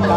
ດ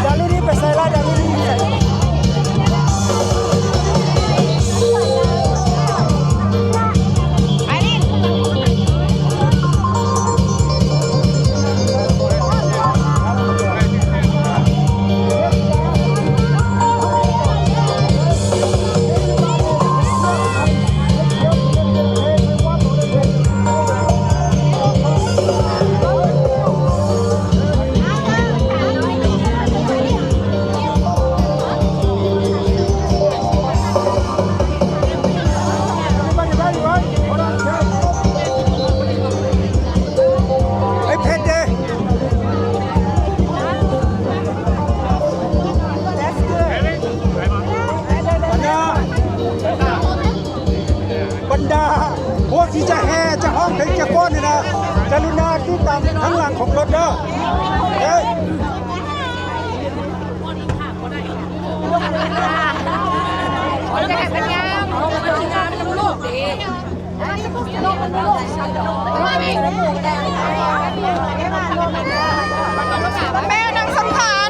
າວລຸນີໄປໃສລະ? ດາວລຸນີຢູ່ໃສ? ບັນດາ ບັນດາພວກທີ່ຈະແຫ່ ຈະຮ້ອງເພງ ຈະຟ້ອນນີ້ນະ ກະລຸນາຕິດຕາມທາງຫຼັງຂອງລົດເດີ. ເອີ. ແມ່ນາງສັງຂານ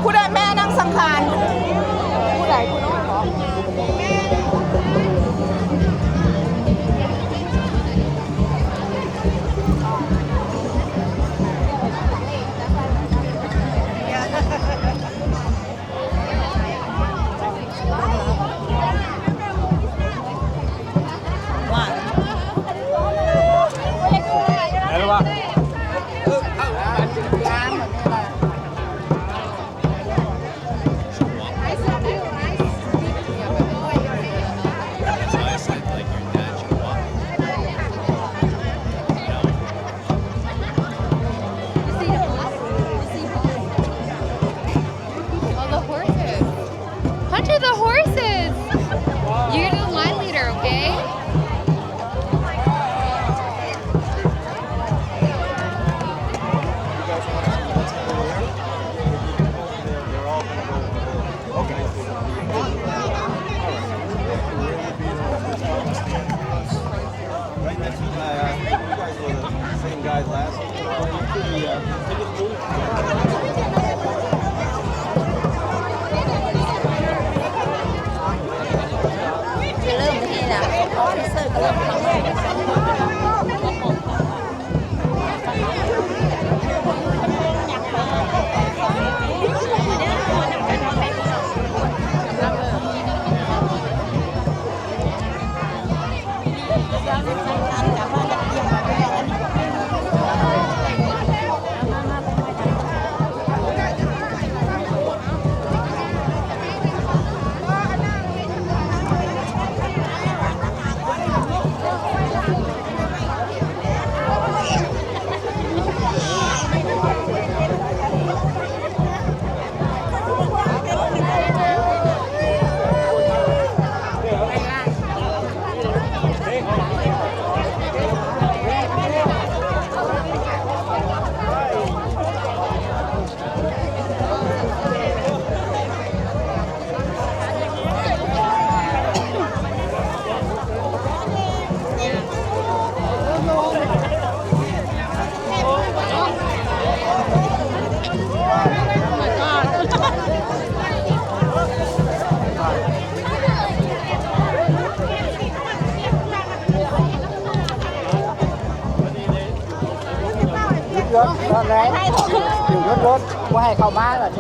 ຜູ້ໃດແມ່ນາງສັງຂານ ຜູ້ໃດຜູ້ນ້ອຍບໍ? All the horses. Hunter, the horses! You're the line leader, okay? Right next to my, uh, you guys were the same guys last. You could be, uh, take a move. ຈະເລີ່ມເຮັດລະ ອອຟຟິເຊີກະເລີ່ມເຂົ້າມາ. ລົດ ລົດໄດ້ ຂຶ້ນລົດ ບໍ່ໃຫ້ເຂົ້າມາແລ້ວ.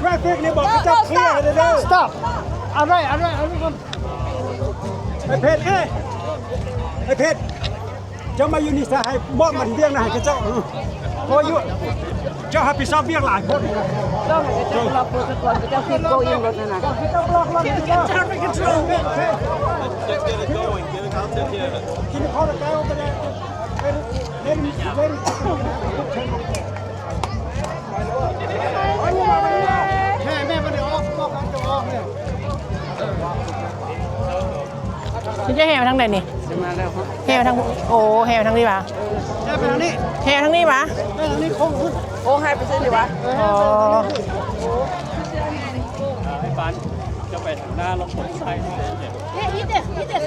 Traffic ນີ້ບອກເຈົ້າເຄລີຍເດີ. Stop. ອະໄລ ອະໄລ ອະໄລ ໄອ້ເພັດ ເອີຍ ໄອ້ເພັດ ເຈົ້າມາຢູ່ນີ້ຊະ ໃຫ້ມອບມັນວຽກນະ ໃຫ້ເຂົາເຈົ້າ ເອີ ພໍຢູ່ ເຈົ້າຮັບຜິດຊອບວຽກຫຼາຍໂພດ. ຕ້ອງໃຫ້ເຂົາເຈົ້າລັບໂພດສະກ່ອນ ເຂົາເຈົ້າຄິດໂກອີງລົດນັ້ນນະ. Let's get it going. Get it out there. Can you call the guy over there? Let him, let him, let him. ແມ່ ແມ່ ບໍ່ໄດ້ອອກ ບອກວ່າຈະອອກແລ້ວ. ມັນຈະແຫ່ມາທາງໃດນີ້? ຈະມາແລ້ວ ແຫ່ມາທາງ ໂອ້ ແຫ່ມາທາງນີ້ຫວາ? ແຫ່ໄປທາງນີ້ ແຫ່ມາທາງນີ້ຫວາ? ໄປທາງນີ້ໂຄ້ງພຸ້ນ ໂອ້ ໃຫ້ໄປເຊິ່ນດີຫວາ? ອໍ ໃຫ້ປານຈະໄປທາງໜ້າ ລອງຄົນໃສ່. Yeah, eat this, eat this.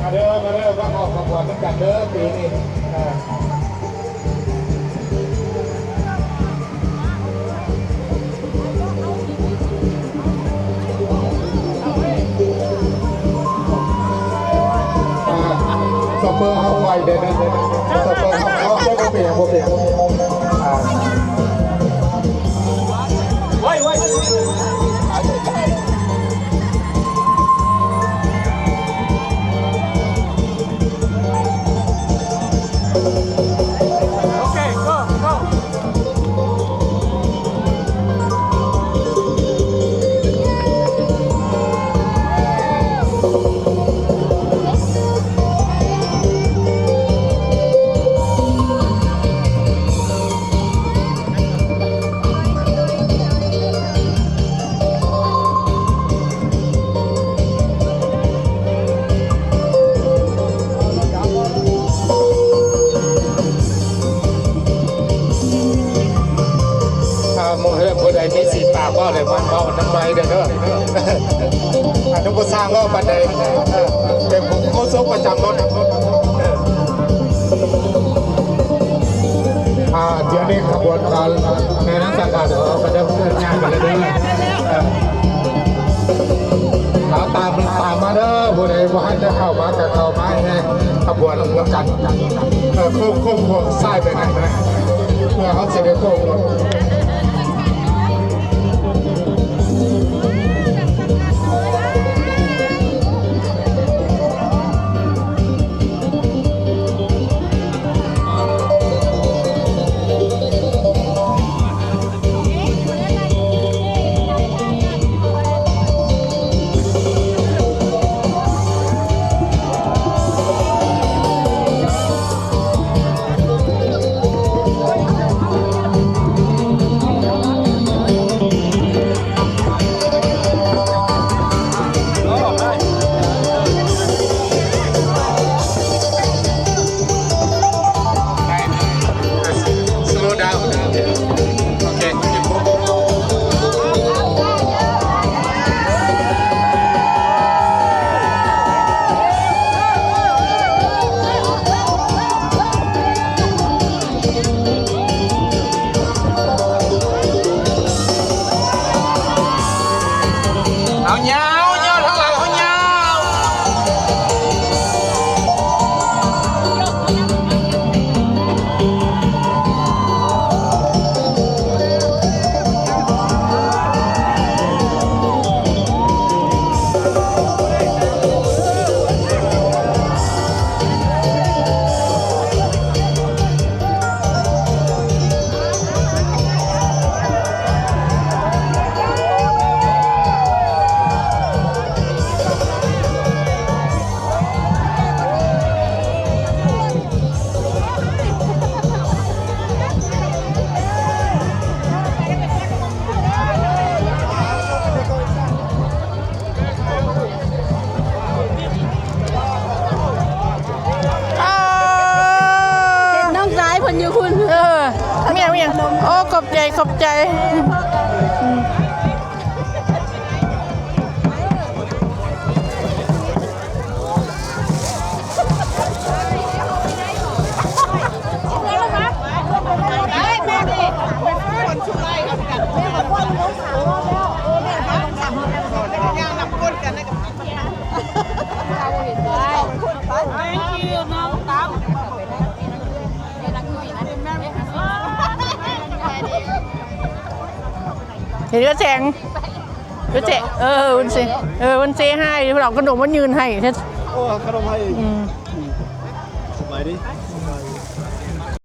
ມາເດີ ມາເດີ ມາເຂົ້າຂະບວນນຳກັນເດີ ປີນີ້ ອ່າ. ອ່າ ໂຊເຟີເຮົາໄວເດ້ນະ ໂຊເຟີເຮົາ ເຮົາບໍ່ເປັນຫຍັງ ບໍ່ເປັນຫຍັງ ອ່າ. ອ່າ ໝູ່ເຮືອນຜູ້ໃດມີສີປາກເວົ້າໄດ້ ມັນເວົ້ານຳໄວ້ເດີ. ອັນນີ້ບໍ່ຊ່າງເວົ້າປານໃດ ເອີ ເປັນໂຄສົກປະຈຳລົດ. ອ່າ ດຽວນີ້ຂະບວນການແມ່ນາງສັງການ ເອີ ເຂົາເຈົ້າເຄື່ອນຍ້າຍໄປແລ້ວເດີ. ເອີ ເອົາ ຕາມ ຕາມມາເດີ ຜູ້ໃດບໍ່ທັນໄດ້ເຂົ້າມາກໍເຂົ້າມາໃຫ້ຂະບວນນຳກັນ. ເອີ ໂຄ້ງ ໂຄ້ງ ໂຄ້ງຊ້າຍໄປໜ້ອຍໜຶ່ງ ເພື່ອເຮົາຊິໄດ້ໂຄ້ງລົດ. ເ ແມ່ນຫຍັງ? ໂອ້ ຂອບໃຈ ຂອບໃຈ. ເຫັນແລ້ວແສງ ເອີ ເຈົ້ ເອີ ເພິ່ນເຊ ເອີ ເພິ່ນເຊໃຫ້ ເພິ່ນເອົາຂະໜົມມາຍື່ນໃຫ້. ໂອ້ ເອົາຂະໜົມໃຫ້ອີກ. ອືມ ສະບາຍດີ.